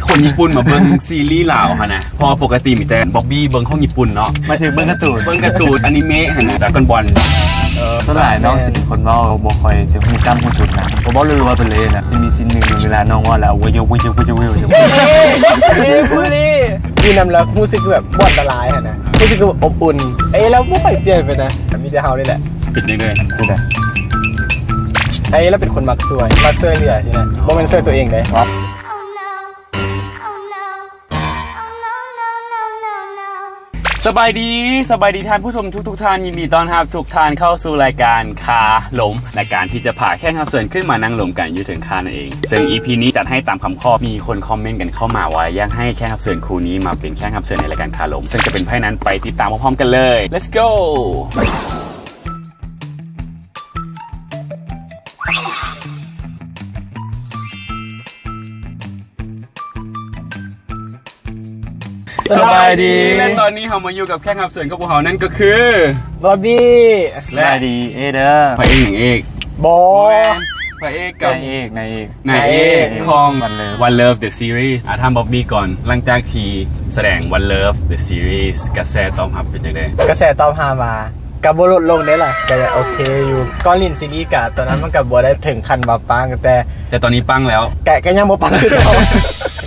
ຄົນຍີ່ປຸ່ນມາເບິ່ງຊີຣີລາວຫັ້ນນະ ເພາະວ່າປົກກະຕິມີແຕ່ບອບບີເບິ່ງຂອງຍີ່ປຸ່ນເນາະ ໝາຍເຖິງເບິ່ງກາຕູນ ເບິ່ງກາຕູນອານິເມະຫັ້ນນະ ດຣາກອນບອລ. ເອີ ສ່ວນຫຼາຍນ້ອງຈະເປັນຄົນເວົ້າ ບໍ່ຄ່ອຍຈະຮູ້ຈ້ຳຮູ້ຈຸດນະ ບໍ່ເວົ້າລົວໆໄປເລີຍນະ. ຈະມີຊີນໜຶ່ງເວລານ້ອງເວົ້າແລ້ວ ວືຍວືຍວືຍວືຍ ເອ ບູລີ ຢູ່ນຳແລ້ວຮູ້ສຶກແບບບໍ່ອັນຕະລາຍຫັ້ນນະ ຮູ້ສຶກອົບອຸ່ນ. ເອ ແລ້ວບໍ່ຄ່ອຍປ່ຽນໄປນະ ມີແຕ່ເຮົານີ້ແຫຼະ. ເປັນຈັ່ງໃດ? ເປັນໃດ? ເອ ລາວເປັນຄົນມັກຊ່ວຍ ມັກຊ່ວຍເຫຼືອຊີ້ນະ ບໍ່ແມ່ນຊ່ວຍຕົວເອງເດ້. ສະບາຍດີ ສະບາຍດີທ່ານຜູ້ຊົມທຸກໆທ່ານ ຍິນດີຕ້ອນຮັບທຸກທ່ານເຂົ້າສູ່ລາຍການຄາລົມ ລາຍການທີ່ຈະພາແຂກຮັບເຊີນຂຶ້ນມານັ່ງລົມກັນຢູ່ເທິງຄານັ້ນເອງ. ເຊິ່ງອີພີນີ້ຈັດໃຫ້ຕາມຄຳຂໍ ມີຄົນຄອມເມັນກັນເຂົ້າມາວ່າຢາກໃຫ້ແຂກຮັບເຊີນຄູ່ນີ້ມາເປັນແຂກຮັບເຊີນໃນລາຍການຄາລົມ ເຊິ່ງຈະເປັນໃຜນັ້ນ ໄປຕິດຕາມພ້ອມໆກັນເລີຍ. Let's go. ສະບາຍດີ ສະບາຍດີ ແລະ ຕອນນີ້ເຮົາມາຢູ່ກັບແຂກຮັບເຊີນຂອງພວກເຮົາ ນັ້ນກໍຄື ບອບບີ ແລະ ສະບາຍດີ ເອເດີ ພະເອກນາງເອກ ບໍ່ ບໍ່ແມ່ນ ພະເອກກັບ ນາງເອກ ນາງເອກ ນາງເອກຂອງ One Love The Series. ອາ ຖາມບອບບີກ່ອນ ຫຼັງຈາກທີ່ສະແດງ One Love The Series ກະແສຕອບຮັບເປັນຈັ່ງໃດ? ກະແສຕອບຮັບວ່າ ກະບໍ່ລົດລົງເດ້ລະ ກະຍັງໂອເຄຢູ່. ກ່ອນຫຼິ້ນຊີຣີກະຕອນນັ້ນມັນກະບໍ່ໄດ້ເຖິງຂັ້ນວ່າປັງ ແຕ່ ແຕ່ຕອນນີ້ປັງແລ້ວ ກະ ກະຍັງບໍ່ປັງຄືເກົ່າ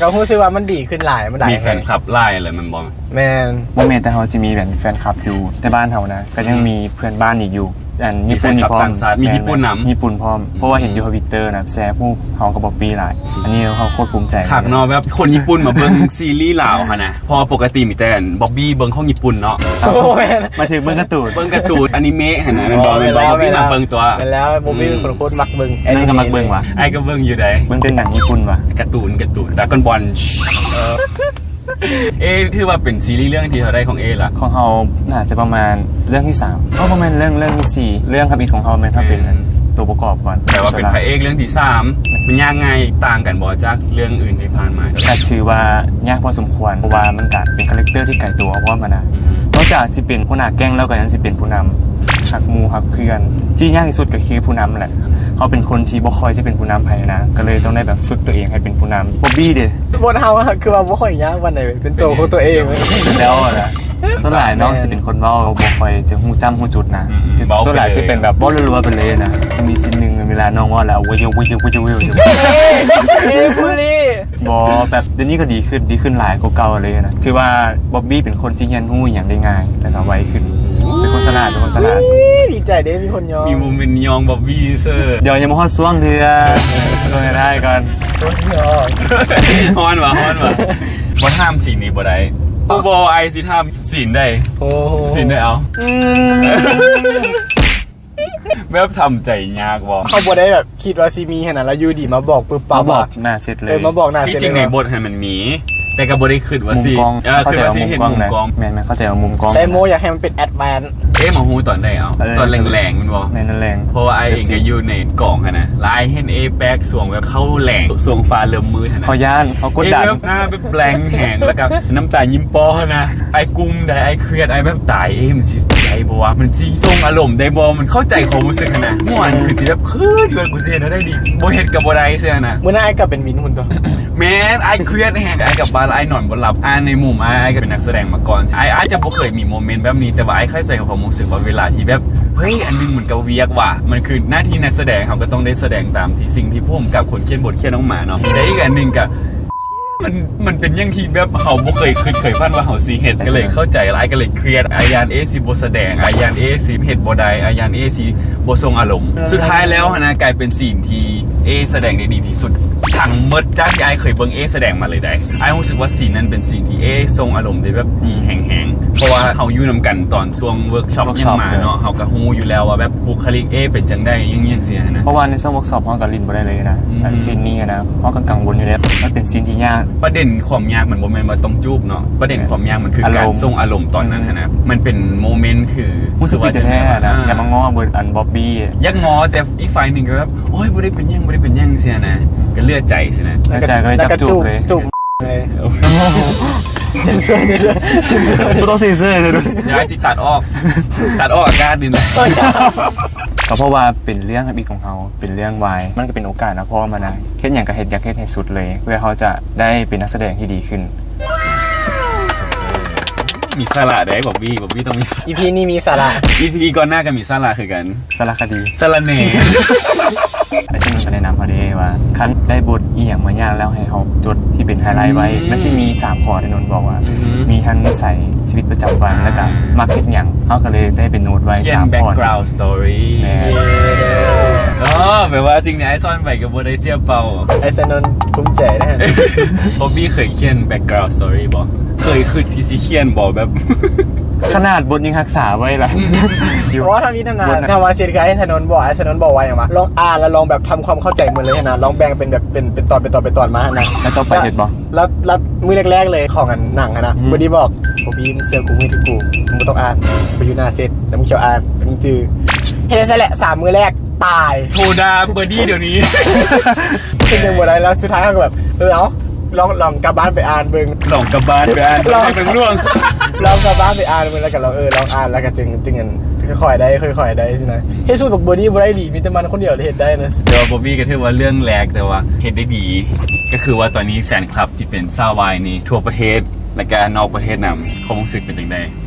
ກະຮູ້ສຶກວ່າມັນດີຂຶ້ນຫຼາຍ ມັນຫຼາຍ ມີແຟນຄລັບຫຼາຍແລ້ວແມ່ນບໍ່? ແມ່ນ ບໍ່ແມ່ນແຕ່ເຮົາຈະມີແບບແຟນຄລັບຢູ່ແຕ່ບ້ານເຮົານະ ກະຍັງ ອືມ ມີເພື່ອນບ້ານອີກຢູ່ ອັນຍີ່ປຸ່ນນີ້ພ້ອມ ມີແຟນຄລັບຕ່າງຊາດ ມີຍີ່ປຸ່ນນຳ ແມ່ນໆ ຍີ່ປຸ່ນພ້ອມ ອືມ ເພາະວ່າເຫັນຢູ່ທະວິດເຕີນະ ແຊຮູບເຮົາກັບບອບບີຫຼາຍ ອັນນີ້ເຮົາໂຄດພູມໃຈ ຄັກເນາະ ແບບຄົນຍີ່ປຸ່ນມາເບິ່ງຊີຣີລາວຫັ້ນນະ. ເພາະວ່າປົກກະຕິມີແຕ່ບອບບີເບິ່ງຂອງຍີ່ປຸ່ນເນາະ. ໂອ້ ແມ່ນ ໝາຍເຖິງເບິ່ງກາຕູນ ເບິ່ງກາຕູນອານິເມະຫັ້ນນະ ແມ່ນບໍ່? ແມ່ນບໍ່? ບອບບີມັກເບິ່ງຕົວະ. ແມ່ນແລ້ວ ບອບບີເປັນຄົນມັກເບິ່ງ ອືມ ແອນິເມະ ນັ້ນກໍມັກເບິ່ງຫວາ? ອ້າຍກໍເບິ່ງຢູ່ໃດ໋ ເບິ່ງແຕ່ໜັງຍີ່ປຸ່ນຫວາ? ກາຕູນ ກາຕູນ ດຣາກອນບອລ. ເອີ ເອ ຖືວ່າເປັນຊີຣີເລື່ອງທີເທົ່າໃດຂອງເອລະ? ຂອງເຮົາໜ້າຈະປະມານເລື່ອງທີສາມ ເອີ ບໍ່ແມ່ນ ເລື່ອງ ເລື່ອງທີສີ່ ເລື່ອງທຳອິດຂອງເຮົາແມ່ນເຮົາເປັນ ແມ່ນ ຕົວປະກອບກ່ອນ ແປວ່າເປັນພະເອກເລື່ອງທີສາມ. ມັນຍາກງ່າຍຕ່າງກັນບໍ່ຈາກເລື່ອງອື່ນທີ່ຜ່ານມາ? ກະຖືວ່າຍາກພໍສົມຄວນ ເພາະວ່າມັນກະເປັນຄາແຣັກເຕີທີ່ໄກຕົວເຮົາພ້ອມຫັ້ນນະ. ອືມ ນອກຈາກຊິເປັນຫົວໜ້າແກ້ງແລ້ວ ກະຍັງຊິເປັນຜູ້ນຳ ຮັກໝູ່ຮັກເພື່ອນ. ທີ່ຍາກທີ່ສຸດກະຄືຜູ້ນຳແຫຼະ ເຮົາເປັນຄົນທີ່ບໍ່ຄ່ອຍຈະເປັນຜູ້ນຳໃຜນະ ກະເລີຍຕ້ອງໄດ້ແບບຝຶກຕົວເອງໃຫ້ເປັນຜູ້ນຳ. ບອບບີເດ? ບົດເຮົາຄືວ່າບໍ່ຄ່ອຍຍາກປານໃດ ເປັນໂຕຂອງຕົວເອງ ແລ້ວນະ. ສ່ວນຫຼາຍນ້ອງຈະເປັນຄົນເວົ້າ ບໍ່ຄ່ອຍຈະຮູ້ຈ້ຳຮູ້ຈຸດນະ. ອືມ ສ່ວນຫຼາຍຈະເປັນແບບເວົ້າລົວໆໄປເລີຍນະ. ຈະມີຊີນໜຶ່ງເວລານ້ອງເວົ້າແລ້ວ ວືຍວືຍວືຍວືຍ ເອ ບູລີ. ບໍ່ ແບບດຽວນີ້ກໍດີຂຶ້ນ ດີຂຶ້ນຫຼາຍກວ່າເກົ່າເລີຍນະ. ຖືວ່າບອບບີເປັນຄົນທີ່ຮຽນຮູ້ອີ່ຫຍັງໄດ້ງ່າຍ ແລ້ວກໍໄວຂຶ້ນ ເປັນຄົນສະຫຼາດ ເປັນຄົນສະຫຼາດ. ດີໃຈເດ້ ມີຄົນຍ້ອງ ມີໂມເມັນຍ້ອງບອບບີເຊີ. ດຽວຍັງບໍ່ຮອດຊ່ວງເທື່ອ ເບິ່ງໃຫ້ໄດ້ກ່ອນ. ໂອ້ຍ ຮ້ອນຫວາ ຮ້ອນຫວາ. ບໍ່ຖາມຊີນນີ້ບໍ່ໄດ້. ໂອ້ ບໍ່ ອ້າຍຊິຖາມຊີນໃດ? ໂອ້ ຊີນໃດເອົາ? ອືມ ແບບທຳໃຈຍາກບໍ່? ເຮົາບໍ່ໄດ້ແບບຄິດວ່າຊິມີຫັ້ນນະ ແລ້ວຢູ່ດີມາບອກປຶບປັບ ມາບອກໜ້າເຊັດເລີຍ. ເອີ ມາບອກໜ້າເຊັດເລີຍ. ທີ່ຈິງໃນບົດຫັ້ນມັນມີ ແຕ່ກໍບໍ່ໄດ້ຄິດວ່າຊິ ມຸມກ້ອງ ເອີ ເຂົາໃຈວ່າມຸມກ້ອງນະ. ແມ່ນໆ ເຂົາໃຈວ່າມຸມກ້ອງ. ແຕ່ໂມຢາກໃຫ້ມັນເປັນແອັດວານ. ເອ ມາຮູ້ຕອນໃດເອົາ? ເອີ ຕອນແລງໆແມ່ນບໍ່? ແມ່ນແລງ ເພາະວ່າອ້າຍເອງກໍຢູ່ໃນກອງຫັ້ນນະ ແລ້ວອ້າຍເຫັນເອແປກຊ່ວງແບບເຂົ້າແລງ ຊ່ວງຟ້າເລີ່ມມືດຫັ້ນນະ. ເຂົາຢ້ານ ເຂົາກົດດັນ ເອ ແບບໜ້າແບບແບງແຮງ ແລ້ວກໍນ້ຳຕາຍິ້ມປໍຫັ້ນນະ. ອ້າຍກຸ້ມໃດ໋ ອ້າຍຄຽດ ອ້າຍແບບຕາຍ ເອ ມັນຊິໄດ້ບໍ່ວະ? ມັນຊິສົ່ງອາລົມໄດ້ບໍ່? ມັນເຂົ້າໃຈຄວາມຮູ້ສຶກຫັ້ນນະ. ມ່ວນຄືຊິແບບຄືດຢູ່ວ່າ ກູຊິເຮັດແນວໃດດີ? ບໍ່ເຮັດກໍບໍ່ໄດ້ຊີ້ນະ. ມື້ນັ້ນອ້າຍກັບເປັນວິນພຸ້ນຕົວະ. ແມ່ນ ອ້າຍຄຽດແຮງ ອ້າຍກັບບ້ານ ອ້າຍນອນບໍ່ຫຼັບ. ອ່າ ໃນມຸມອ້າຍ ອ້າຍກໍເປັນນັກສະແດງມາກ່ອນ ອ້າຍອາດຈະບໍ່ເຄີຍມີໂມເມັນແບບນີ້ ແຕ່ວ່າອ້າຍເຂົ້າໃຈຄວາມຮູ້ສຶກວ່າເວລາທີ່ແບບ ເຮີ້ຍ ອັນໜຶ່ງມັນກໍວຽກວ່າ ມັນຄືໜ້າທີ່ນັກສະແດງ ເຮົາກໍຕ້ອງໄດ້ສະແດງຕາມທີ່ສິ່ງທີ່ຜູ້ກຳກັບ ຄົນຂຽນບົດຂຽນອອກມາເນາະ. ແລະ ອີກອັນໜຶ່ງກໍ ມັນ ມັນເປັນຫຍັງທີ່ແບບເຮົາບໍ່ເຄີຍຄິດເຄີຍຝັນວ່າເຮົາຊິເຮັດ ກໍເລີຍເຂົ້າໃຈຫຼາຍ ກໍເລີຍຄຽດ. ອ້າຍຢ້ານເອຊິບໍ່ສະແດງ ອ້າຍຢ້ານເອຊິເຮັດບໍ່ໄດ້ ອ້າຍຢ້ານເອຊິບໍ່ສົ່ງອາລົມ. ສຸດທ້າຍແລ້ວຫັ້ນນະ ກາຍເປັນຊີນທີ່ເອສະແດງໄດ້ດີທີ່ສຸດທັງໝົດ ຈາກທີ່ອ້າຍເຄີຍເບິ່ງເອສະແດງມາເລີຍໃດ໋. ອ້າຍຮູ້ສຶກວ່າຊີນນັ້ນເປັນຊີນທີ່ເອສົ່ງອາລົມໄດ້ແບບດີແຮງໆ ເພາະວ່າເຮົາຢູ່ນຳກັນຕອນຊ່ວງເວີກຊັອບຫຍັງມາເນາະ ເຮົາກໍຮູ້ຢູ່ແລ້ວວ່າແບບບຸກຄະລິກເອເປັນຈັ່ງໃດ ຫຍັງໆຊີ້ຫັ້ນນະ. ເພາະວ່າໃນຊ່ວງເວີກຊັອບເຮົາກໍຫຼິ້ນບໍ່ໄດ້ເລີຍນະ. ອືມ ອັນຊີນນີ້ນະ ເຮົາກໍກັງວົນຢູ່ເດ້ ມັນເປັນຊີນທີ່ຍາກ. ປະເດັນຄວາມຍາກມັນບໍ່ແມ່ນວ່າຕ້ອງຈູບເນາະ ປະເດັນຄວາມຍາກມັນຄືການສົ່ງອາລົມຕອນນັ້ນຫັ້ນນະ. ມັນເປັນໂມເມັນຄື ຮູ້ສຶກຜິດແທ້ໆນະ ຢາກມາງໍ້ເບີດອັນບອບບີ ຢາກງໍ້ ແຕ່ອີກຝ່າຍໜຶ່ງກໍແບບ ໂອ້ຍ ບໍ່ໄດ້ເປັນຫຍັງ ບໍ່ໄດ້ເປັນຫຍັງຊີ້ນະ ກໍເຫຼືອໃຈຊີ້ນະ. ເຫຼືອໃຈກໍເລີຍຈັບຈູບເລີຍ ຈູບເລີຍ. ເຊັນເຊີເດີ ເຊັນເຊີ ບໍ່ຕ້ອງເຊັນເຊີເດີ ດຽວອ້າຍຊິຕັດອອກ ຕັດອອກອາກາດນີ້ແຫຼະ. ກໍເພາະວ່າເປັນເລື່ອງທຳອິດຂອງເຮົາ ເປັນເລື່ອງວາຍ ມັນກໍເປັນໂອກາດນະ ເພາະວ່າມັນນະ ເຮັດຫຍັງກໍເຮັດ ຢາກເຮັດໃຫ້ສຸດເລີຍ ເພື່ອເຮົາຈະໄດ້ເປັນນັກສະແດງທີ່ດີຂຶ້ນ. ມີສາລະເດ້ ບອບບີ້ ບອບບີ້ຕ້ອງມີສາລະ. ອີພີນີ້ມີສາລະ ອີພີກ່ອນໜ້າກໍມີສາລະຄືກັນ. ສາລະຄະດີ ສາລະແໜ່. ອ້າຍຊານົນກໍແນະນຳເຮົາເດ້ວ່າ ຄັນໄດ້ບົດອີ່ຫຍັງມາຍາກແລ້ວ ໃຫ້ເຮົາຈົດທີ່ເປັນໄຮໄລໄວ້. ອືມ ມັນຊິມີສາມຂໍ້ ອ້າຍນົນບອກວ່າ ອືຮຶ ມີທັງນິໄສ ຊີວິດປະຈຳວັນ ອ່າ ແລ້ວກໍມັກເຮັດຫຍັງ ເຮົາກໍເລີຍໄດ້ເປັນໂນ້ດໄວ້ສາມຂໍ້. ຂຽນ background story ແມ່ນ. ອໍ ແປວ່າສິ່ງທີ່ອ້າຍສອນໄປກໍບໍ່ໄດ້ເສຍເປົ່າ. ອ້າຍຊານົນພູມໃຈນະ. ບອບບີ້ເຄີຍຂຽນ background story ບໍ່? ເຄີຍຄິດທີ່ຊິຂຽນບໍ່? ແບບ ຂະໜາດບົດຍັງຮັກສາໄວ້ລະ. ອືມ ຢູ່ ເພາະວ່າທຳອິດຫັ້ນນະ ບົດນະ ຖ້າວ່າຊິເຮັດຄືອ້າຍຊານົນບອກ ອ້າຍຊານົນບອກວ່າຫຍັງວະ? ລອງອ່ານ ແລ້ວລອງແບບທຳຄວາມເຂົ້າໃຈໝົດເລີຍຫັ້ນນະ ລອງແບ່ງເປັນແບບ ເປັນ ເປັນຕອນ ເປັນຕອນ ເປັນຕອນມາຫັ້ນນະ. ແລ້ວຕໍ່ໄປເຮັດບໍ່? ແລ້ວ ແລ້ວມື້ແລກໆເລີຍຂອງອັນໜັງຫັ້ນນະ ອືມ ບອດດີ້ບອກ ໂອ້ ບີມ ເຊື່ອກູ ມຶງເຮັດຄືກູ ມຶງບໍ່ຕ້ອງອ່ານ ໄປຢູ່ໜ້າເຊັດ ແລ້ວມຶງຊິອ່ານ ແລ້ວມຶງຈື່. ເຮັດຈັ່ງຊັ້ນແຫຼະ ສາມມື້ແລກ ຕາຍ. ໂທດ່າບອດດີ້ດຽວນີ້ ເຮັດຫຍັງບໍ່ໄດ້. ແລ້ວສຸດທ້າຍເຮົາກໍແບບ ເອີ ເອົາ ລອງ ລອງກັບບ້ານໄປອ່ານເບິ່ງ ລອງກັບບ້ານໄປອ່ານເບິ່ງ ລອງ ໃຫ້ເບິ່ງລ່ວງ ລອງກັບບ້ານໄປອ່ານເບິ່ງ ແລ້ວກໍລອງ ເອີ ລອງອ່ານ ແລ້ວກໍຈຶ່ງ ຈຶ່ງອັນ ຄ່ອຍໆໄດ້ ຄ່ອຍໆໄດ້ຊີ້ນະ. ເຮັດສູດບັກບອດດີ້ບໍ່ໄດ້ອີ່ຫຼີ ມີແຕ່ມັນຄົນດຽວທີ່ເຮັດໄດ້ນະ. ແຕ່ວ່າບອບບີ້ກໍຖືວ່າເລື່ອງແລກ ແຕ່ວ່າເຮັດໄດ້ດີ ກໍຄືວ່າຕອນນີ້ແຟນຄລັບທີ່ເປັນຊາວວາຍນີ້ ທົ່ວປະເທດ ແລ້ວກໍນອກປະເທດນຳ ຄວາມຮູ້ສຶກເປັນຈັ່ງໃດ?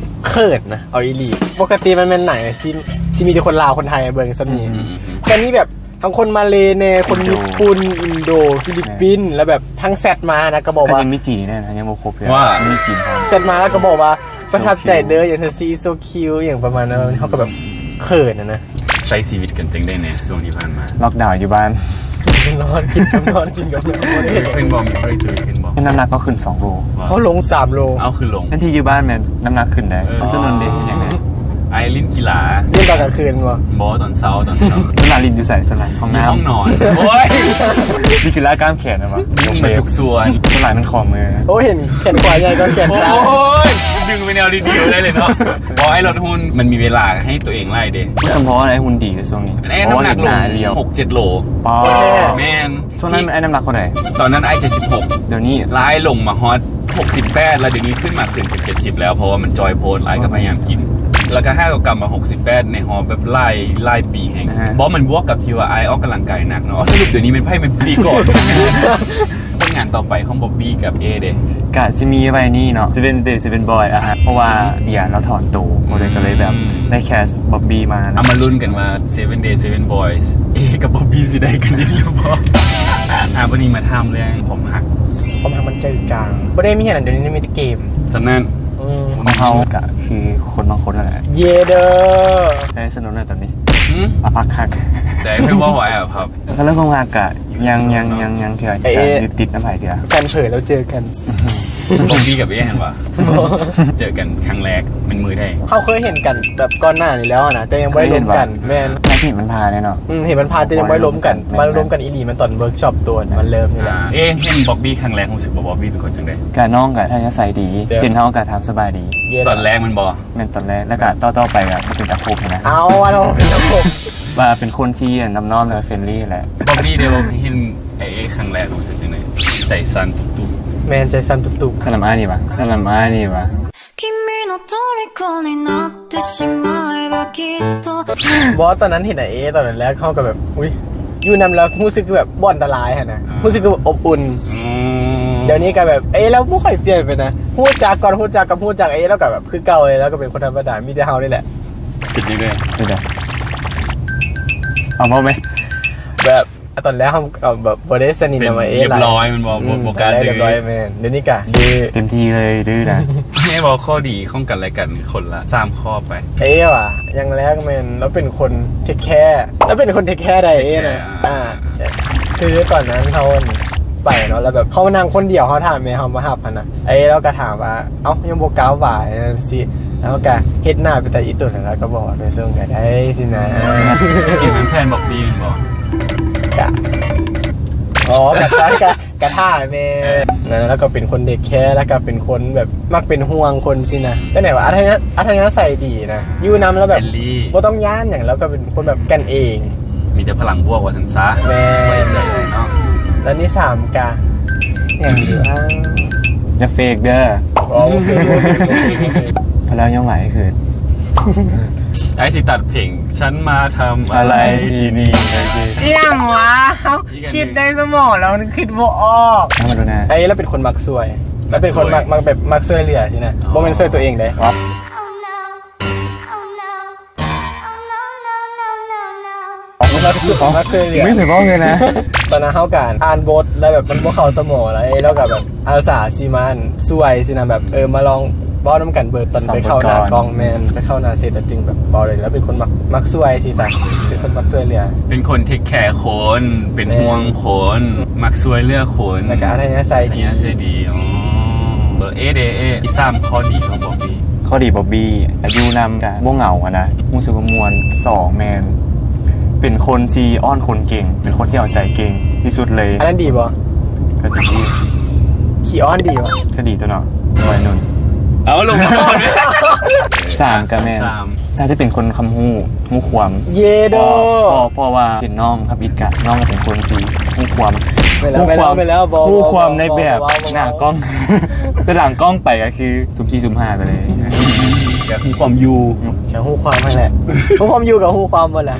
ເຂີນນະ ເອົາອີ່ຫຼີ. ປົກກະຕິມັນແມ່ນໜັງຊິ ຊິມີແຕ່ຄົນລາວຄົນໄທເບິ່ງສ່ຳນີ້ ອືມໆໆ ແຕ່ນີ້ແບບ ທັງຄົນມາເລແດ່ ຄົນຍີ່ປຸ່ນ ອິນໂດ ຟີລິບປິນ ແມ່ນ ແລ້ວແບບທັງແຊັດມານະ ກໍບອກວ່າ ຍັງມີຈີນແນ່ນະ ຍັງບໍ່ຄົບເທື່ອ ວ່າ ຍັງມີຈີນພ້ອມ ແຊັດມາແລ້ວກໍບອກວ່າ ປະທັບໃຈເດີ ຫຍັງຊັ້ນຊີ້ so cute ຫຍັງປະມານນັ້ນ. ເຮົາກໍແບບເຂີນນະນະ. ໃຊ້ຊີວິດກັນຈັ່ງໃດແດ່ຊ່ວງທີ່ຜ່ານມາ? ລັອກດາວຢູ່ບ້ານ ກິນກັບນອນ ກິນກັບນອນ ກິນກັບນອນ. ເອີ ຂຶ້ນບໍ່? ມີຜູ້ໃດຈື່ຂຶ້ນບໍ່? ນ້ຳໜັກກໍຂຶ້ນສອງໂລ. ເອົາ ລົງສາມໂລ. ເອົາ ຂຶ້ນລົງ. ແທນທີ່ຢູ່ບ້ານແມ່ນນ້ຳໜັກຂຶ້ນໄດ໋. ເອີ ໄປສະໜຸນເດ ເຮັດຫຍັງແດ່? ອ້າຍຫຼິ້ນກິລາ. ຫຼິ້ນຕອນກາງຄືນບໍ່? ບໍ່ ຕອນເຊົ້າ ຕອນເຊົ້າ. ສ່ວນຫຼາຍຫຼິ້ນຢູ່ໃສ? ສ່ວນຫຼາຍຫ້ອງນ້ຳ ຫ້ອງນອນ. ໂອ້ຍ ມີກິລາກ້າມແຂນນະບໍ່? ຫຼິ້ນໝົດທຸກສ່ວນ. ສ່ວນຫຼາຍມັນຂໍ້ມື. ໂອ້ ເຫັນແຂນຂວາໃຫຍ່ກວ່າແຂນຊ້າຍ. ໂອ້ຍ ດຶງໄປແນວດີໆໄດ້ເລີຍເນາະ. ບໍ່ ອ້າຍລົດຫຸ່ນ ມັນມີເວລາໃຫ້ຕົວເອງຫຼາຍເດ. ສົມພໍອ້າຍຫຸ່ນດີເດຊ່ວງນີ້. ອ້າຍນ້ຳໜັກລົງ ໂອ້ ຫຼາຍຫຼຽວ ຫົກເຈັດໂລ. ປ້າ ແມ່ນ. ຊ່ວງນັ້ນອ້າຍນ້ຳໜັກເທົ່າໃດ? ຕອນນັ້ນອ້າຍເຈັດສິບຫົກ. ດຽວນີ້ ແລ້ວອ້າຍລົງມາຮອດຫົກສິບແປດ ແລ້ວດຽວນີ້ຂຶ້ນມາຂຶ້ນເປັນເຈັດສິບແລ້ວ ເພາະວ່າມັນຈ່ອຍໂພດ ແລ້ວອ້າຍກໍພະຍາຍາມກິນ ແລ້ວກໍຫາກໍກັບມາຫົກສິບແປດໃນຮອບແບບຫຼາຍ ຫຼາຍປີແຮງ. ອ່າຮະ. ບໍ່ ມັນບວກກັບທີ່ວ່າອ້າຍອອກກຳລັງກາຍໜັກເນາະ. ສະຫຼຸບດຽວນີ້ແມ່ນໃຜແມ່ນພິທີກອນ? ຜົນງານຕໍ່ໄປຂອງບອບບີ້ກັບເອເດ? ກະຊິມີໄວນີ້ເນາະ Seven Day Seven Boy ອ່າຮະ ເພາະວ່າເບຍລາວຖອນໂຕ ອືມ ກໍເລີຍ ກໍເລີຍແບບໄດ້ແຄສບອບບີ້ມາ. ເອົາມາລຸ້ນກັນວ່າ Seven Day Seven Boys ເອກັບບອບບີ້ຊິໄດ້ກັນອີກຫຼືບໍ່? ອ່າ ບັດນີ້ມາຖາມເລື່ອງຄວາມຮັກ. ຄວາມຮັກມັນເຈື່ອຈາງ ບໍ່ໄດ້ມີຫຍັງ ດຽວນີ້ມີແຕ່ເກມ. ສ່ຳນັ້ນ. ອືມ ຂອງເຮົາກະຄືຄົນບາງຄົນນັ້ນແຫຼະ. ເຢເດີ ໄດ້ສະໜູນແລ້ວຕອນນີ້. ຫື? ມາພັກຮັກ. ແຕ່ຄືວ່າໄວ້ອະພັບ. ກໍເລື່ອງຄວາມຮັກກະຍັງ ຍັງ ຍັງ ຍັງເທື່ອ ເອ ກະຍຶດຕິດນຳໃຜເທື່ອ. ແຟນເຜີແລ້ວເຈີກັນ. ບອບບີ້ກັບເອຫັ້ນຫວາ? ເຈີກັນຄັ້ງແລກແມ່ນມື້ໃດ? ເຮົາເຄີຍເຫັນກັນແບບກ່ອນໜ້ານີ້ແລ້ວນະ ແຕ່ຍັງບໍ່ໄດ້ລົມກັນ. ແມ່ນ. ໜ້າຊິເຫັນມັນຜ່ານແນ່ເນາະ. ອືມ ເຫັນມັນຜ່ານ ແຕ່ຍັງບໍ່ໄດ້ລົມກັນ. ແມ່ນໆ. ມາລົມກັນອີ່ຫຼີມັນຕອນເວີກຊັອບຕົວມັນເລີ່ມນີ້ແຫຼະ. ອ່າ ເອ ເຫັນບອບບີ້ຄັ້ງແລກ ຮູ້ສຶກວ່າບອບບີ້ເປັນຄົນຈັ່ງໃດ? ກະນ້ອງກະໄທອາໄສດີ ເຫັນເຮົາກະຖາມສະບາຍດີ. ຕອນແລກແມ່ນບໍ່? ແມ່ນ ຕອນແລກ ແລ້ວກະຕໍ່ໆໄປກະບໍ່ເປັນຕາຄົບຫັ້ນນະ. ເອົາ ວ່າແລ້ວບໍ່ເປັນຕາຄົບ. ວ່າເປັນຄົນທີ່ນອບນ້ອມ ແລະ ເຟຣນລີແຫຼະ. ບອບບີ້ເດ ເຫັນອ້າຍເອຄັ້ງແລກ ຮູ້ສຶກຈັ່ງໃດ? ໃຈສັ່ນຕຸບໆ. ແມ່ນ ໃຈສັ່ນຕຸບໆ. ສຳລັບອ້າຍນີ້ຫວາ? ສຳລັບອ້າຍນີ້ຫວາ? 君の虜になってしまえばきっと ບໍ່ ຕອນນັ້ນເຫັນອ້າຍເອຕອນແລກ ເຮົາກໍແບບ ອຸ້ຍ ຢູ່ນຳແລ້ວຮູ້ສຶກແບບບໍ່ອັນຕະລາຍຫັ້ນນະ. ອ່າ ຮູ້ສຶກອົບອຸ່ນ. ອືມ ດຽວນີ້ກໍແບບ ເອ ລາວບໍ່ຄ່ອຍປ່ຽນໄປນະ. ຮູ້ຈັກກ່ອນ ຮູ້ຈັກກັບຮູ້ຈັກ ເອ ລາວກໍແບບຄືເກົ່າເລີຍ ລາວກໍເປັນຄົນທຳມະດາ ມີແຕ່ເຮົານີ້ແຫຼະ. ເປັນຈັ່ງໃດ? ເປັນໃດ? ເອົາເວົ້າແມ? ແບບ ອາ ຕອນແລກເຮົາກໍແບບບໍ່ໄດ້ສະໜິດນຳອ້າຍເອຫຼາຍ ຮຽບຮ້ອຍແມ່ນບໍ່? ອືມ ບໍ່ ບໍ່ກ້າດື້ ຮຽບຮ້ອຍ. ແມ່ນ ດຽວນີ້ກະດື້ເຕັມທີ່ເລີຍ ດື້ນະ. ໃຫ້ເວົ້າຂໍ້ດີຂອງກັນແລະກັນຄົນລະສາມຂໍ້ໄປ. ເອຫວາ? ຢ່າງແລກແມ່ນລາວເປັນຄົນເທກແຄ ລາວເປັນຄົນເທກແຄໃດ໋ ເທກແຄ ເອນະ. ອ່າ ອ່າ ຄືຕອນນັ້ນເຮົາໄປເນາະ ແລ້ວແບບເຮົານັ່ງຄົນດຽວ ເຮົາຖ້າແມ່ເຮົາມາຮັບຫັ້ນນະ. ເອ ລາວກໍຖາມວ່າ ເອົ້າ ຍັງບໍ່ກ້າຫວາ? ຈັ່ງຊີ້ ລາວກໍເຮັດໜ້າເປັນຕາອີ່ຕົນ ແລ້ວກໍບອກວ່າໄປສົ່ງກໍໄດ້ຊີ້ນະ. ຈິງແມ່ນແຟນບອບບີ້ແມ່ນບໍ່? ກະ ອໍ ກະ ກະ ກະຖ້າແມ່ ເອີ ນັ້ນ ແລ້ວກໍເປັນຄົນເທກແຄ ແລ້ວກໍເປັນຄົນແບບມັກເປັນຫ່ວງຄົນຊີ້ນະ. ຈັ່ງໃດວະ ອັດທະຍາ ອັດທະຍາໄສດີນະ ຢູ່ນຳແລ້ວແບບ ເຟຣນລີ ບໍ່ຕ້ອງຢ້ານຫຍັງ ແລ້ວກໍເປັນ ຄົນແບບກັນເອງ ມີແຕ່ພະລັງບວກວ່າຊັ້ນຊະ. ແມ່ນ ໄວ້ໃຈເລີຍເນາະ. ແລ້ວນີ້ສາມກະ ຫຍັງດີວະ? ຢ່າເຟກເດີ. ອໍ ໂອເຄ ໂອເຄ ໂອເຄ ໂອເຄ ພະລັງຍ້ອງຫຼາຍຄື ອ້າຍຊິຕັດເພງ "ฉันมาทำอะไรที่นี่" ອີ່ຫຍັງວະ? ຄິດໃນສະໝອງແລ້ວຄິດບໍ່ອອກ. ທຳມະດູນາ. ໄອ້ລາວເປັນຄົນມັກຊ່ວຍ ລາວເປັນຄົນມັກ ມັກແບບມັກຊ່ວຍເຫຼືອຊີ້ນະ. ອໍ ບໍ່ແມ່ນຊ່ວຍຕົວເອງເດ້. ມັກຊ່ວຍ ມັກຊ່ວຍເຫຼືອ. ໄມ່ເຄີຍເວົ້າເລີຍນະ. ຕອນນັ້ນເຮົາກະອ່ານບົດແລ້ວແບບມັນບໍ່ເຂົ້າສະໝອງ ແລ້ວເອລາວກະແບບອາສາຊິມາຊ່ວຍຊີ້ນະ ແບບ ເອີ ມາລອງເວົ້ານຳກັນເບິ່ງ ຕອນໄປເຂົ້າໜ້າກ້ອງ. ແມ່ນ ໄປເຂົ້າໜ້າເຊັດແລ້ວຈຶ່ງແບບເວົ້າໄດ້. ລາວເປັນຄົນມັກ ມັກຊ່ວຍຊີ້ຊະ ເປັນຄົນມັກຊ່ວຍເຫຼືອ ເປັນຄົນເທກແຄຄົນ ເປັນຫ່ວງຄົນ ແມ່ນ ມັກຊ່ວຍເຫຼືອຄົນ ແລ້ວກະອັດທະຍາໄສດີ ອັດທະຍາໄສດີ. ອໍ ເອີ ເອເດ ເອ ອີກສາມຂໍ້ດີຂອງບອບບີ. ຂໍ້ດີບອບບີ ອາ ຢູ່ນຳກະບໍ່ເຫງົາຫັ້ນນະ ຮູ້ສຶກວ່າມ່ວນ. ສອງ ແມ່ນເປັນຄົນທີ່ອ້ອນຄົນເກັ່ງ ເປັນຄົນທີ່ເອົາໃຈເກັ່ງທີ່ສຸດເລີຍ. ອັນນັ້ນດີບໍ່? ກະດີ. ຂີ້ອ້ອນດີບໍ່? ກະດີຕົວເນາະ ໄວໜຸ່ມ. ເອົາລົງມາກ່ອນ. ສາມ ກະແມ່ນ ສາມ ໜ້າຈະເປັນຄົນຄຳຮູ້ ຮູ້ຄວາມ. ເຢໂດ. ເພາະ ເພາະວ່າເຫັນນ້ອງທຳອິດກະ ນ້ອງກະເປັນຄົນທີ່ຮູ້ຄວາມ ແມ່ນແລ້ວ ຮູ້ຄວາມ ແມ່ນແລ້ວ ແມ່ນແລ້ວ. ບໍ່ ບໍ່ ບໍ່ ບໍ່ ບໍ່ ບໍ່ ບໍ່ ບໍ່ ບໍ່ ແຕ່ຫຼັງກ້ອງໄປກະຄືສຸ່ມສີ່ສຸ່ມຫ້າໄປເລີຍ. ຢາກຮູ້ຄວາມຢູ່ ຢາກຮູ້ຄວາມຫັ້ນແຫຼະ. ຮູ້ຄວາມຢູ່ກະຮູ້ຄວາມໝົດແຫຼະ.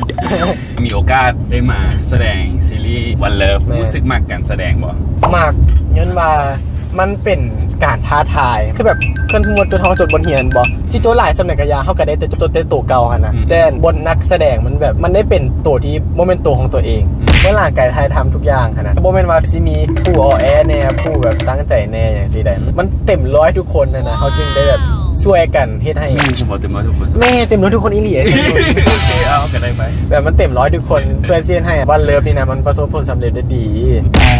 ມີໂອກາດໄດ້ມາສະແດງຊີຣີ One Love ແມ່ນ ຮູ້ສຶກມັກການສະແດງບໍ່? ມັກ ຍ້ອນວ່າມັນເປັນການທ້າທາຍ ຄືແບບ ຄັນສົມມຸດຈົນ ເຮົາຈົນບົດຮຽນບໍ່ ຊິຈົນຫຼາຍສ່ຳໃດກະຢ່າ ເຮົາກະໄດ້ແຕ່ຈົນແຕ່ໂຕເກົ່າຫັ້ນນະ. ອືມ ແຕ່ບົດນັກສະແດງມັນແບບ ມັນໄດ້ເປັນໂຕທີ່ບໍ່ແມ່ນໂຕຂອງຕົວເອງ. ອືມ ເບື້ອງຫຼັງການຖ່າຍທຳທຸກຢ່າງຫັ້ນນະ ບໍ່ແມ່ນວ່າຊິມີຜູ້ອໍແອແດ່ ຜູ້ແບບຕັ້ງໃຈແດ່ຫຍັງຊີ້ໃດ. ມັນເຕັມຮ້ອຍທຸກຄົນຫັ້ນນະ ເຮົາຈຶ່ງໄດ້ແບບຊ່ວຍກັນເຮັດໃຫ້. ແມ່ນ ເຕັມຮ້ອຍທຸກຄົນ. ແມ່ນ ເຕັມຮ້ອຍທຸກຄົນອີ່ຫຼີ. ໂອເຄ ເອົາ ກະໄດ້ໄປ. ແບບມັນເຕັມຮ້ອຍທຸກຄົນ ເພື່ອຊິເຮັດໃຫ້ One Love ນີ້ນະ ມັນປະສົບຜົນສຳເລັດໄດ້ດີ.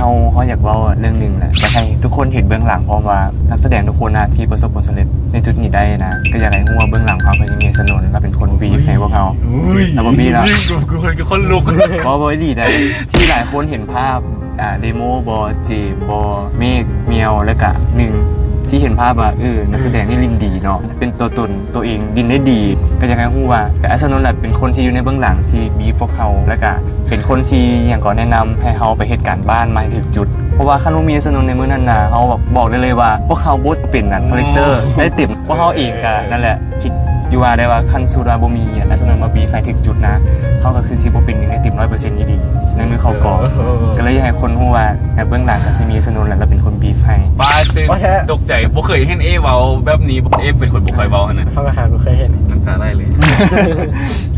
ເຮົາ ເຮົາຢາກເວົ້າເລື່ອງໜຶ່ງແຫຼະ ຢາກໃຫ້ທຸກຄົນເຫັນເບື້ອງຫຼັງ ເພາະວ່ານັກສະແດງທຸກຄົນນະ ທີ່ປະສົບຜົນສຳເລັດໃນຈຸດນີ້ໄດ້ນະ ກະຢາກໃຫ້ຮູ້ວ່າເບື້ອງຫຼັງຄວາມເປັນ ມີ ອາ ສະໜົນ ລະເປັນຄົນ ບຣີຟ ໃຫ້ພວກເຮົາ. ລະບໍ່ມີລະ ກູ ກູ ກູ ຂົນລຸກ. ບໍ່ ບໍ່ ອີ່ຫຼີໃດ໋ ທີ່ຫຼາຍຄົນເຫັນພາບ ອ່າ ເດໂມບໍ ເຈມບໍ ເມກ ແມວ ແລ້ວກະໜຶ່ງ ທີ່ເຫັນພາບວ່າ ເອີ ນັກສະແດງນີ້ຫຼິ້ນດີເນາະ ເປັນຕົວຕົນຕົວເອງ ຫຼິ້ນໄດ້ດີ. ກະຢາກໃຫ້ຮູ້ວ່າ ແຕ່ອ້າຍສະໜົນແຫຼະເປັນຄົນທີ່ຢູ່ໃນເບື້ອງຫຼັງທີ່ບຣີຟພວກເຮົາ ແລ້ວກະເປັນຄົນທີ່ຫຍັງກໍແນະນຳໃຫ້ເຮົາໄປເຮັດການບ້ານມາໃຫ້ຖືກຈຸດ ເພາະວ່າຄັນບໍ່ມີອ້າຍສະໜົນໃນມື້ນັ້ນນະ ເຮົາບອກໄດ້ເລີຍວ່າ ພວກເຮົາບໍ່ເປັນນັກຄາແຣັກເຕີ ໄດ້ເຕັມ. ພວກເຮົາເອງກະນັ້ນແຫຼະ ຄິດຢູ່ວ່າໄດ້ວ່າ ຄັນສົມມຸດວ່າບໍ່ມີອ້າຍສະໜົນມາບຣີຟໃຫ້ຖືກຈຸດນະ ເຮົາກະຄືຊິບໍ່ເປັນໜຶ່ງໃນທີມຮ້ອຍເປີເຊັນອີ່ຫຼີໃນມື້ເຂົ້າກອງ. ກະເລີຍຢາກໃຫ້ຄົນຮູ້ວ່າໃນເບື້ອງຫຼັງກະຊິມີອ້າຍສະໜົນແຫຼະ ລະເປັນຄົນບຣີຟໃຫ້. ປ້າ ຕື່ນ ຕົກໃຈ ບໍ່ເຄີຍເຫັນເອເວົ້າແບບນີ້. ເອເປັນຄົນບໍ່ຄ່ອຍເວົ້າຫັ້ນນະ. ເຮົາກະຫາບໍ່ເຄີຍເຫັນ. ນ້ຳຕາໄຫຼເລີຍ.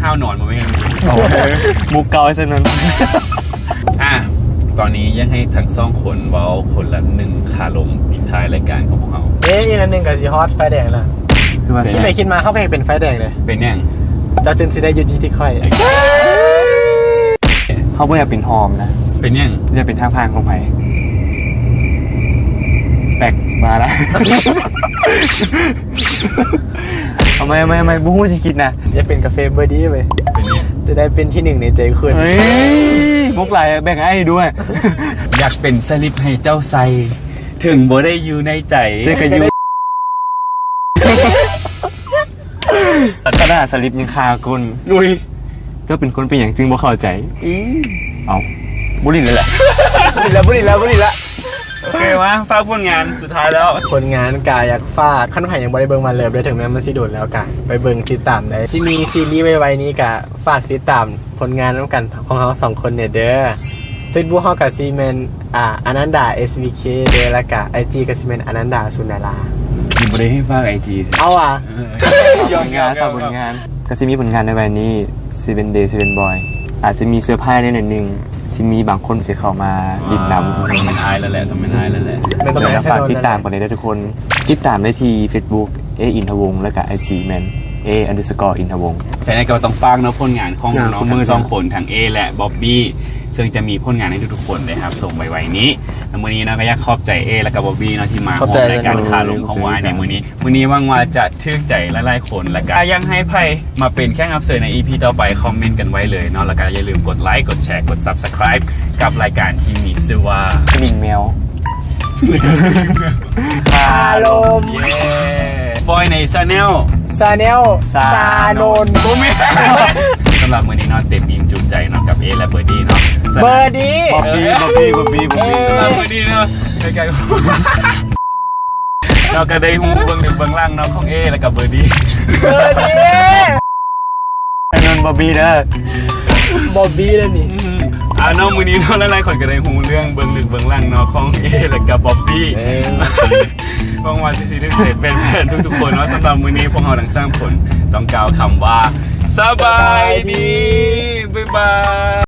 ຫ້າວນອນບໍ່ແມ່ນ. ໂອເຄ ມຸກເກົ່າອ້າຍສະໜົນ. ອ່ະ ຕອນນີ້ຢາກໃຫ້ທັງສອງຄົນເວົ້າຄົນລະໜຶ່ງຄາລົມປິດທ້າຍລາຍການຂອງພວກເຮົາ. ເອີ ອີກໜ້ອຍໜຶ່ງກະຊິຮອດໄຟແດງລະ. ຄືວ່າ ຄິດໄປຄິດມາ ເຮົາກະເປັນໄຟແດງເລີຍ. ເປັນຫຍັງ? ເຈົ້າຈຶ່ງຊິໄດ້ຢຸດຢູ່ທີ່ຂ້ອຍ. ເຮົາບໍ່ຢາກເປັນຫອມນະ. ເປັນຫຍັງ? ຢາກເປັນທາງຜ່ານຂອງໃຜ. ແປັກ ມາລະ. ເອົາໃໝ່ ເອົາໃໝ່ ເອົາໃໝ່ ບໍ່ຮູ້ຊິຄິດນະ. ຢາກເປັນກາເຟເບີດີ້ເວີຍ. ເປັນຫຍັງ? ຈະໄດ້ເປັນທີໜຶ່ງໃນໃຈຄຸນ. ເຮີ້ຍ ມຸກຫຼາຍ ແບ່ງອ້າຍດ້ວຍ. ຢາກເປັນສະລິບໃຫ້ເຈົ້າໃສ່ ເຖິງບໍ່ໄດ້ຢູ່ໃນໃຈ ແຕ່ກະຢູ່ ຂະໜາດສະລິບຍັງຄາກົ້ນ. ອຸ້ຍ ເຈົ້າເປັນຄົນເປັນຫຍັງຈຶ່ງບໍ່ເຂົ້າໃຈ? ເອົ້າ ບໍ່ຫຼິ້ນແລ້ວແຫຼະ ບໍ່ຫຼິ້ນແລ້ວ ບໍ່ຫຼິ້ນແລ້ວ ບໍ່ຫຼິ້ນແລ້ວ. ໂອເຄ ມາຝາກຜົນງານສຸດທ້າຍແລ້ວ. ຜົນງານກະຢາກຝາກ ຄັນໃຜຍັງບໍ່ໄດ້ເບິ່ງ One Love ເດີ ເຖິງແມ່ນມັນຊິດົນແລ້ວກະໄປເບິ່ງຕິດຕາມໄດ້. ຊິມີຊີຣີໄວໆນີ້ກະຝາກຕິດຕາມຜົນງານນຳກັນຂອງເຮົາສອງຄົນແດ່ເດີ. ເຟສບຸກເຮົາກະຊິແມ່ນ ອ່າ ອານັນດາ ເອສວີເຄ ເດີ ລະກະໄອຈີກະຊິແມ່ນອານັນດາ ສຸນດາລາ. ຍັງບໍ່ໄດ້ໃຫ້ຝາກໄອຈີ. ເອົາຫວາ? ເອີ ຝາກຜົນງານ ຝາກຜົນງານ. ກະຊິມີຜົນງານໃນໄວໆນີ້ ເຊເວັນເດ ເຊເວັນບອຍ ອາດຈະມີເຊີໄພຣສ໌ແດ່ໜ້ອຍໜຶ່ງ ຊິມີບາງຄົນຊິເຂົ້າມາຫຼິ້ນນຳ. ອໍ ຕ້ອງແມ່ນອ້າຍແລ້ວແຫຼະ ຕ້ອງແມ່ນອ້າຍແລ້ວແຫຼະ. ແມ່ນຕ້ອງແມ່ນອ້າຍແທ້ໆ ແລ້ວກະຝາກຕິດຕາມກັນໄດ້ເດີທຸກຄົນ. ຕິດຕາມໄດ້ທີ່ເຟສບຸກ ເອ ອິນທະວົງ ແລ້ວກະໄອຈີແມ່ນ ເອ ອັນເດີສະກໍ ອິນທະວົງ. ສະນັ້ນກະຕ້ອງຝາກເນາະ ຜົນງານຂອງນ້ອງທັງສອງຄົນ ທັງເອ ແລະ ບອບບີ ເຊິ່ງຈະມີຜົນງານໃຫ້ທຸກໆຄົນໄດ້ຮັບຊົມໄວໆນີ້. ແລະ ມື້ນີ້ເນາະ ກະຢາກຂອບໃຈເອ ແລະກະບອບບີເນາະ ທີ່ມາຮ່ວມລາຍການຄາລົມຂອງອ້າຍໃນມື້ນີ້. ມື້ນີ້ຫວັງວ່າຈະຖືກໃຈຫຼາຍໆຄົນ ແລະກະຢາກໃຫ້ໃຜມາເປັນແຂກຮັບເຊີນໃນອີພີຕໍ່ໄປ ຄອມເມັນກັນໄວ້ເລີຍເນາະ. ແລະກະຢ່າລືມກົດໄລ ກົດແຊ ກົດ Subscribe ກັບລາຍການທີ່ມີຊື່ວ່າ ກະດິ່ງແມວ ຄາລົມ ເຢ້ ປ່ອຍໃນ Channel Channel ຊາ ຊາ ໂນ ໂນນ ໂນນ ບໍ່ແມ່ນ. ສຳລັບມື້ນີ້ເນາະ ເຕັມອີ່ມຈຸໃຈເນາະ ກັບເອ ແລະ ເບີດີ້ເນາະ. ເບີດີ້ ບອບບີ ບອບບີ ບອບບີ ບອບບີ. ສຳລັບມື້ນີ້ເນາະ ໃກ້ໆ ເຮົາກະໄດ້ຮູ້ເບື້ອງເລິກເບື້ອງຫຼັງເນາະ ຂອງເອ ແລະກະເບີດີ້ ເບີດີ້. ມັນບໍ່ມີເດີ ບອບບີແລ້ວນີ້ ອ່າເນາະ ມື້ນີ້ເນາະ ຫຼາຍໆຄົນກໍໄດ້ຮູ້ເລື່ອງເບື້ອງລຶກເບື້ອງຫຼັງເນາະ ຂອງເອ ແລະກໍບອບບີ ຫວັງວ່າຊິໄດ້ເປັນແຟນທຸກໆຄົນເນາະ ສຳລັບມື້ນີ້ພວກເຮົາທັງສາມຄົນຕ້ອງກ່າວຄຳວ່າ ສະບາຍດີ ບາຍບາຍ